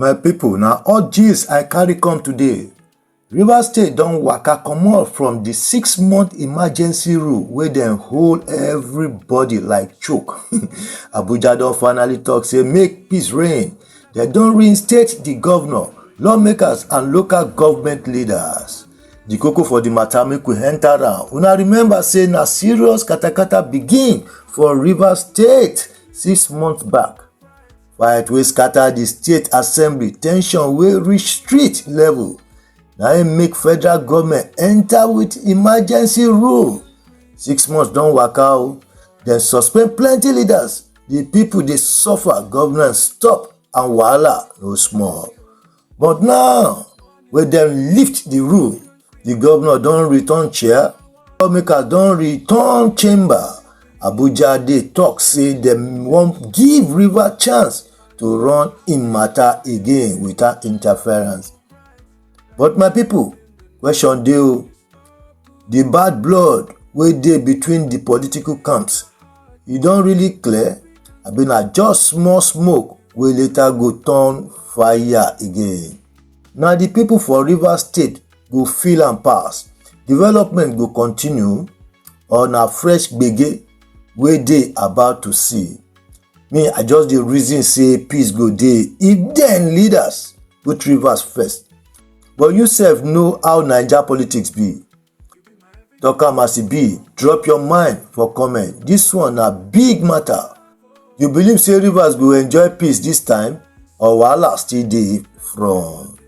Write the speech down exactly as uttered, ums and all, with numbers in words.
My people, na all gist I carry come today. Rivers State don waka comot from the six-month emergency rule wey dem hold everybody like choke. Abuja don finally talk say make peace reign. Dem don reinstate the governor, lawmakers and local government leaders. The koko for the matter, make we enter am. Una remember say na serious katakata begin for Rivers State six months back. Fight wey scatter the state assembly, tension wey reach street level, na im make federal government enter with emergency rule. Six months don waka o, dem suspend plenty leaders, the people dey suffer, governance stop and wahala no small. But now wey dem lift the rule, the governor don return chair, lawmakers don return chamber. Abuja dey talk say dem wan give Rivers chance to run im matter again without interference. But my people, question dey o, the bad blood wey dey between the political camps, e don really clear? Abi na just small smoke wey later go turn fire again? Na the people for Rivers State go feel am pass. Development go continue, or na fresh gbege wey dey about to see? Me, I just dey reason say peace go dey if dem leaders put Rivers first. But you sef know how Naija politics be. Talk am as e be, drop your mind for comment. This one na big matter. You believe say Rivers go enjoy peace this time, or wahala still dey front?